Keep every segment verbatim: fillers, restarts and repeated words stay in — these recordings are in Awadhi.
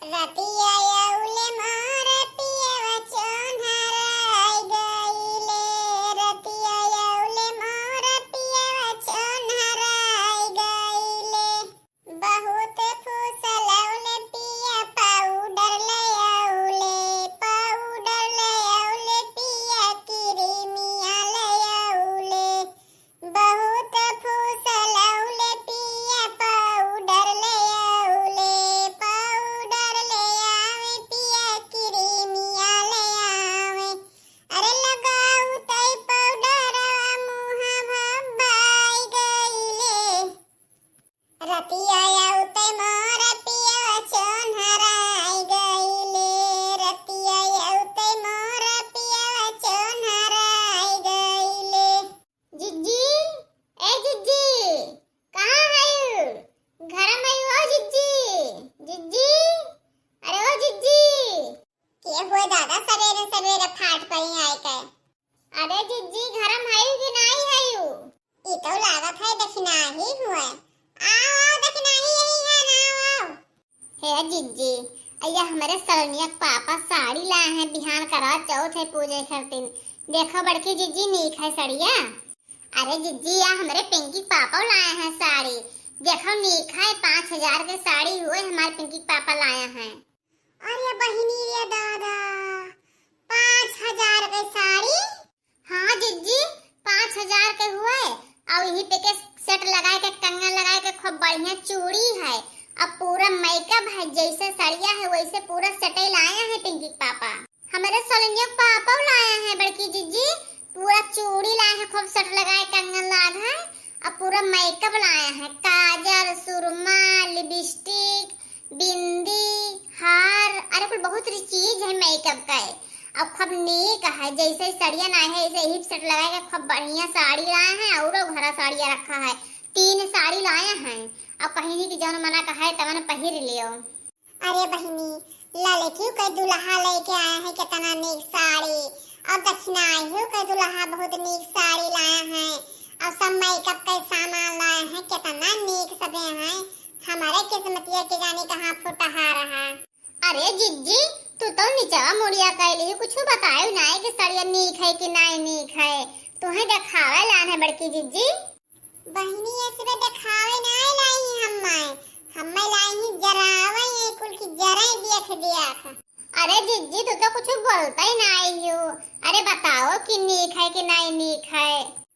रतिया अउले मोर पियवा चोन्हराई गइले, रतिया अउले मोर पियवा चोन्हराई गइले। बहुत फुसलौले पिया पाउडर ले अउले, पाउडर ले अउले पिया किरिमिया ले अउले। बहुत फुसलौले पिया पाउडर ले अउले, पाउडर ले आवे पिया किरिमिया ले आवे। अरे लगाऊ तई पाउडरवा मुँह भब्बाई गइले। रतिया अउते मोर पियवा चोन्हराई गइले, रतिया अउते मोर पियवा चोन्हराई गइले। जिज्जी, ए जिज्जी, कहाँ हयू? घर में हयू हो जिज्जी? जिज्जी, अरे ओ जिज्जी। के हुए दादा, सवेरे सवेरे फाट परी आए के? अरे जिज्जी, घर में हयू कि नाई हयू? ई तो लागत है दखिनाही हुए। आओ, आओ, दखिनाही यही है ना, आओ, आओ। हे जिज्जी, अइया हमरे सलोनिया के पापा साड़ी लाए हैं, बिहान करवा चौथ है पूजे खातिर। देखो बड़की जिज्जी, नीक है सड़िया। अरे जिज्जी, या हमरे पिंकी के पापा लाए हैं साड़ी। देखो नीक है, पाँच हजार के साड़ी हुए हमारे पिंकी के पापा लाए हैं। अरे बहिनी रे दादा, पाँच हजार के साड़ी? हाँ जिज्जी, पाँच हजार के हुए। और यही पे के सेट लगाए के, कंगन लगाए के, खूब बढ़िया चूड़ी है, अब पूरा मेकअप है, जैसे सड़िया है वैसे पूरा सेटे लाए हैं पिंकी के पापा। हमरे सोलनिया के पापा लाए हैं बड़की जिज्जी, पूरा चूड़ी लाए हैं, खूब सेट लगाए, कंगन लाग है, अब पूरा मेकअप लाए हैं, काजल, सुरमा, लिपस्टिक, बिंदी, हार, अरे कुल बहुत री चीज है मेकअप का है। अब खूब नीक है, जैसे सड़िया ना है, ऐसे हिप सेट लगा के खूब बढ़िया साड़ी लाए हैं, औरो घरा साड़िया रखा है, तीन साड़ी लाए हैं। अब पहिनी की जौन मना का है तवन पहिर लियो। अरे बहिनी, ललकियो के दुल्हा लेके आए हैं, कितना नीक साड़ी, और दक्षिणाइयो के दुल्हा बहुत नीक साड़ी लाए हैं, और सब मेकअप के सामान लाए हैं, कितना नीक सजे हैं। हमारे किस्मतिया के जाने कहाँ फुटहा रहा। अरे जिज्जी, तू तो निचवा मुड़िया कैली, कुछ बतायो नाई कि सड़िया नीक है कि नाई नीक है। तुहे देखावे लान है बड़की जिज्जी। बहिनी, ऐसबे देखावे नाई लाई हम्मे, हम्मे लाई ही जरावे, ये कुल की जरे देख देख। अरे जिज्जी, तू तो कुछ बोलता ही नाई हो। अरे बताओ कि नीक है कि नाई नीक है।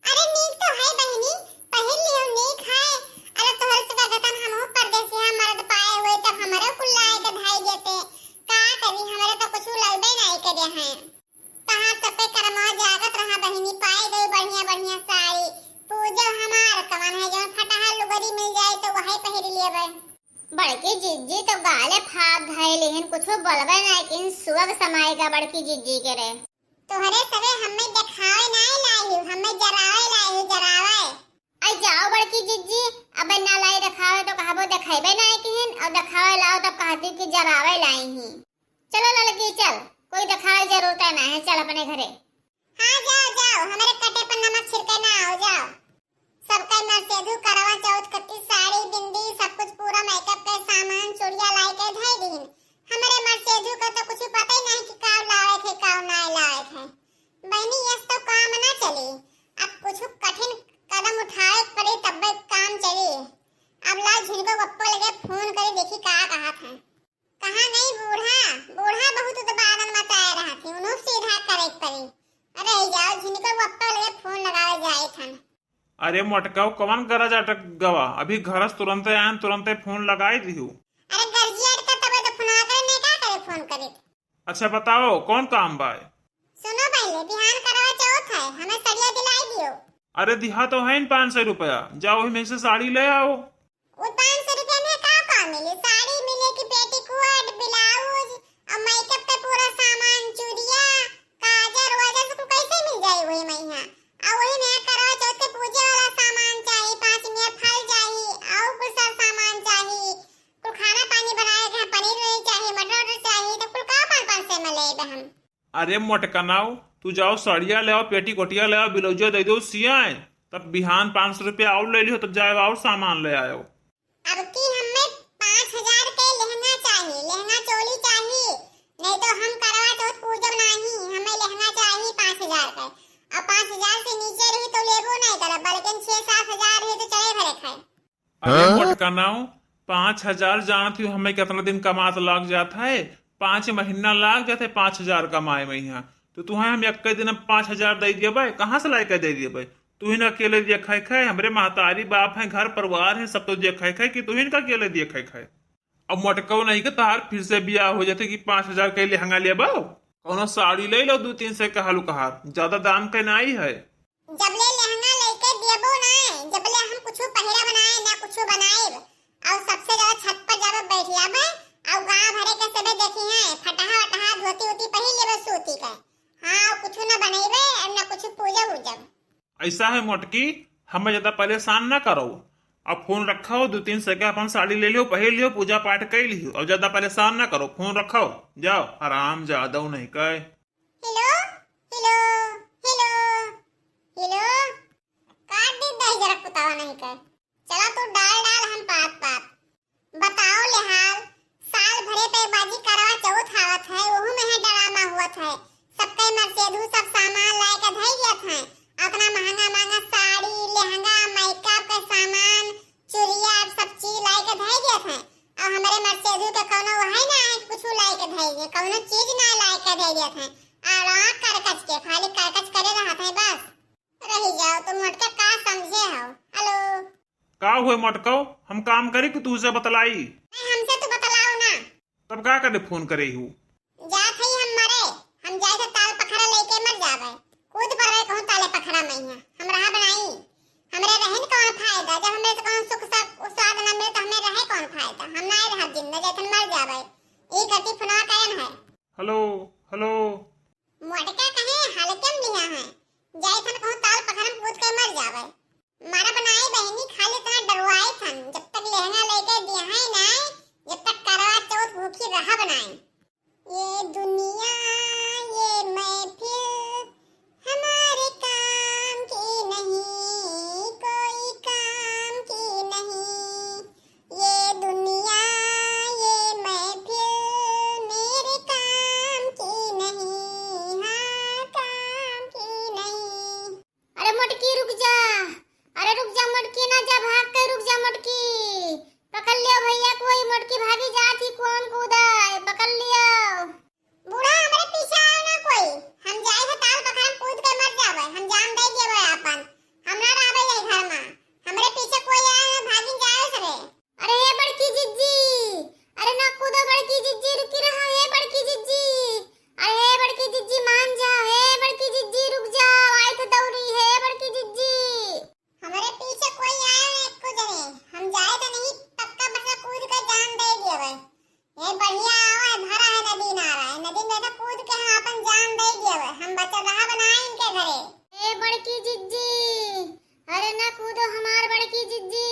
अरे नीक तो है बहिनी, पहिर लियो नीक है। अरे तोहरे से कहतन हमहू परदेसिया मर्द पाए हुए तब हमरो कुल लाए के धाई देते। का करी, हमरे तो कुछ लगबे नाई करे हैं। तहार सबके करमवा जागत रहा बहिनी, पाए गई बढ़िया बढ़िया साड़ी। पूजो हमार कवन है जौन फटहा लुगरी मिल जाए तो वही पहिर लेबे। बड़की जिज्जी तो गाले फात धइले हन, कुछो बोलबे नाई किन, सुअग समाए का बड़की जिज्जी के रे। तोहरे सवे हम्मे देखावे नाई लाई हूँ, हम्मे जरावे लाई हूँ, जरावे। आई जाओ बड़की जिज्जी, अबे ना लाई देखावे तो कहबो देखेबे नाई किन, और देखावे लाओ तब कहती कि जरावे लाई ही। चलो ललकी चल, कोई देखावे जरूरत है ना है, चल अपने घरे। हाँ जाओ जाओ, हमरे कटे पर नमक छिड़के ना आओ, जाओ। सबका मरसेधू करवा चौथ खातिर साड़ी, बिंदी, सब कुछ पूरा मेकअप के सामान, चूड़िया लाई के धई दीन। हमरे मरसेधू का तो कुछ पता ही नहीं कि का लावे थे, का ना लावे थे। बहनी, यस तो काम ना चली, अब कुछ कठिन कदम उठावे पड़े तब्बे काम चली। अब लाओ झिनको गप्पो लगे फोन करे, देखी का कहा था। कहाँ गई बूढ़ा? बूढ़ा बहुत उत्पादन मचाए रहा थी, उन्हों सीधा करे के पड़ी। अरे जाओ, झिनको गप्पो लगे फोन लगावे जाए थन। अरे मोटकाऊ, कवन गरज अटक गवा? अभी घरस तुरंते आयन, तुरंते फोन लगाई दिहू। अरे गरजी अटका तबे तो फोन आ करे, मैं का करे फोन करे? अच्छा बताओ, कौन काम बाय? सुनो पहले, बिहान करवा चौथ है, हमें सड़िया दिलाई दियो। अरे दिहा तो है पाँच सौ रुपया, जाओ वही में से साड़ी ले आओ। वो पाँच सौ रुपया में का का मिली? साड़ी मिले कि पेटीकोट, ब्लाउज, और मेकअप के पूरा सामान, चूड़िया, काजर वाजर, सब कैसे मिल जाई वही में यहाँ? और वही में करवा चौथ के पूजे वाला सामान चाहिए, पाँच नियर फल चाहिए, और कुछ सारा सामान चाहिए, कुल खाना पानी बनाए के पनीर वनीर चाहिए, मटर वटर चाहिए, तो कुल का पाँच पाँच सौ में लेबे हम? अरे मोटकनाओ, तू जाओ सड़िया ले आओ, पेटी कोटिया ले आओ, ब्लाउजो दे दो सियाए, तब बिहान पाँच सौ रुपया और ले लियो, तब जाए और सामान ले आयो। अब की हमें पाँच हजार के लहंगा चाहिए, लहंगा चोली ए मोटका नाव, पाँच हजार जानत ही हमें कितना दिन कमात लाग जात है, पाँच महीना लाग जात है पाँच हजार कमाए में यहाँ। तो तुहें हम एक दिन पाँच हजार दे दिए भाई, कहाँ से लाइके दे दिए भाई? तू ही ना अकेले दिए खाए खाए, हमरे महतारी बाप हैं, घर परिवार है, सब तो दिए खाए खाए कि तू ही इनका अकेले दिए खाए खाए। अब मोटकऊ नहीं के तहार फिर से बियाह हो जाते कि पाँच हजार के लहंगा लेबो, कौनो साड़ी ले लो दू तीन सौ के हलुकहार, ज्यादा दाम के नाई है। जबले लहंगा लेके देबो ना, जबले हम कुछु पहिरब ना, ना कुछु बनाएब। और सबसे ज्यादा छत पर जाबे बैठ जाबे, और गाँव भरे के सबे देखी हैं, फटहा वटहा धोती उती पहिर लेबे सूती के। हाँ, और कुछु ना बनैबे, और ना कुछु पूजब उजब। ऐसा है मोटकी, हमें ज्यादा परेशान ना करो। अब फोन रखो, दो तीन सौ के अपन साड़ी ले लियो, पहिर लियो, पूजा पाठ कर लियो, और ज्यादा परेशान ना करो। फोन रखो, जाओ, आराम जादव नहीं कहे। हेलो, हेलो, हेलो, हेलो। काट दी दही जरा कुतावा नहीं कहे। चला तू डाल डाल हम पात पात। बताओ ले हाल, साल भरे पे बाजी करवा चौथ आवत है, ओहू में है ड्रामा हुवत है। सबके मर्चेधू सब सामान लाए के धई दियत हैं। अतना महंगा महंगा साड़ी, लहंगा, मेकअप के सामान, चुरिया, सब चीज लाए के धई दियत हैं। और हमरे मर्चेधू के कौनो वही ना है कि कुछ लाए के धई दिए, कौनो चीज ना लाए के धई दियत हैं। और आँख करकच के, खाली करकच करे रहत है बस। रही जाओ, तुम मोटका का समझे हो? हेलो। का हुए मोटकऊ, हम काम करी कि तू से बतलाई? नहीं, हमसे तू बतलाओ ना। तब का करे फोन करे हूँ? जात हई हम मरे, हम जाए थे ताल पखरा लेके मर जावे। कूद पड़े कहूँ ताले पखरा में ही, हम रहा बनाई। हमरे रहन कौन फायदा, जब हमरे से कौन सुख सा-, स्वाद न मिले तो हमें रहे कौन फायदा? हम ना रहब जिंदा, जैसे मर जावे। ई कटी फुना कायन है। हेलो, हेलो। मोटका कहे हल्के में लिहा है, जाए थन कहूँ ताल पखरा में कूद के मर जावे। मरब नाई बहिनी, खाली इतना डरवाई थन, जब तक लहंगा लेके दिया है नाई, जब तक करवा चौथ भूखी रहब नाई। ये दुनिया, ये महफिल हमारे काम की नहीं, कोई काम की नहीं। ये दुनिया, ये महफिल मेरे काम की नहीं, हाँ, काम की नहीं। अरे मोटकी रुक जा, अरे रुक जा मोटकी, ना जा, भाग के रुक जा मोटकी। पकड़ लियो भैया कोई, मोटकी भाभी जात ही कौन कूदा है, पकड़ लियो। बूढ़ा हमरे पीछे आयो ना कोई, हम जाए थे ताल पखरा में कूद के मर जावे, हम जान दे देवे आपन, हम ना रहबे यही घर में। हमरे पीछे कोई आयो ना, भागिन जाए सरे। अरे हे बड़की जिज्जी, अरे ना कूदो बड़की जिज्जी, रुकी रहो हे बड़की जिज्जी। अरे हे बड़की जिज्जी मान जाओ, हे बड़की जिज्जी रुक जाओ, आई तो दौड़ी हे बड़की जिज्जी। हमरे पीछे कोई आया ना एको जने, हम जाए तो नहीं, पक्का पक्का कूद के जान दे देवे। ये बढ़िया आवा है, भरा है नदी नारा है, नदी में तो कूद के हम अपन जान दे देवे, हम बचल रहा बनाए इनके घरे। ए बड़की जिज्जी, अरे ना कूदो हमार बड़की जिज्जी,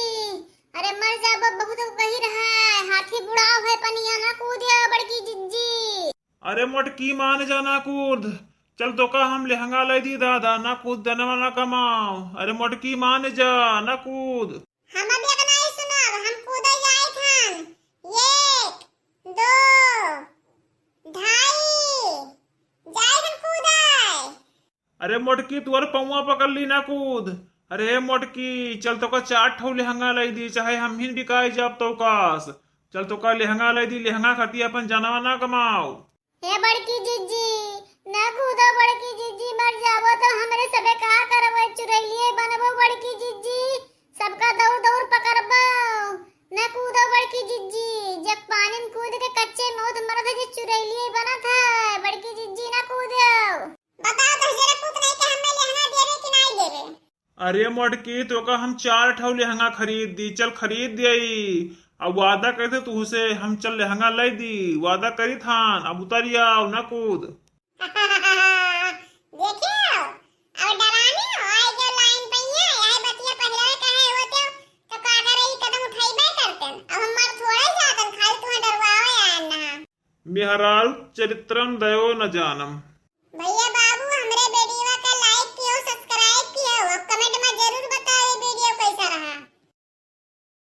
अरे मर जाबो, बहुत गहिर है, हाथी बुढ़ाव है पनिया, ना कूदो बड़की जिज्जी। अरे मोटकी मान जा ना कूद, चल तोका हम लहंगा लाई दी दादा, ना कूद धनवा ना कमाओ, अरे मोटकी मान जा ना कूद। हम अभी अगना ही सुनब, हम कूदे जाए थन, एक, दो, ढाई, जाए थन कूदे। अरे मोटकी, तुअर पौवा पकड़ ली ना कूद। अरे हे मोटकी, चल तोका चार ठौ लहंगा लाई दी, चाहे हम ही बिकाई जाब तोकास। चल तोका लहंगा लाई दी, लहंगा खाती अपन जनवा ना कमाओ। हे बड़की जिज्जी, ना कूदो बड़की जिज्जी, मर जाबो तो हमरे सबे का करबो, चुरैलिए बनबो बड़की जिज्जी, सबका दौड़ दौड़ पकड़बो। ना कूदो बड़की जिज्जी, जब पानी में कूद के कच्चे मौत मरत है, जे चुरैलिए बनत है, बड़की जिज्जी ना कूदो। बताओ तो जरा पूत नहीं के हमें लहंगा देवे कि नहीं देवे? अरे मोटकी, तोका हम चार ठौ लहंगा खरीद दी, चल खरीद दियई। अब वादा करते तुहसे, हम चल लहंगा लाई दी, वादा करी थान, अब उतरी आओ, ना कूद। देखियो, अब डरानी हो, आई जो लाइन पे ही है, यही बतिया पहले कहे होते, तो का करे ई कदम उठाई बे करते। अब हम मर थोड़े जातन, खाली तुम्हें डरवावे आए ना। मेहरारू चरित्रम दयो न जानम।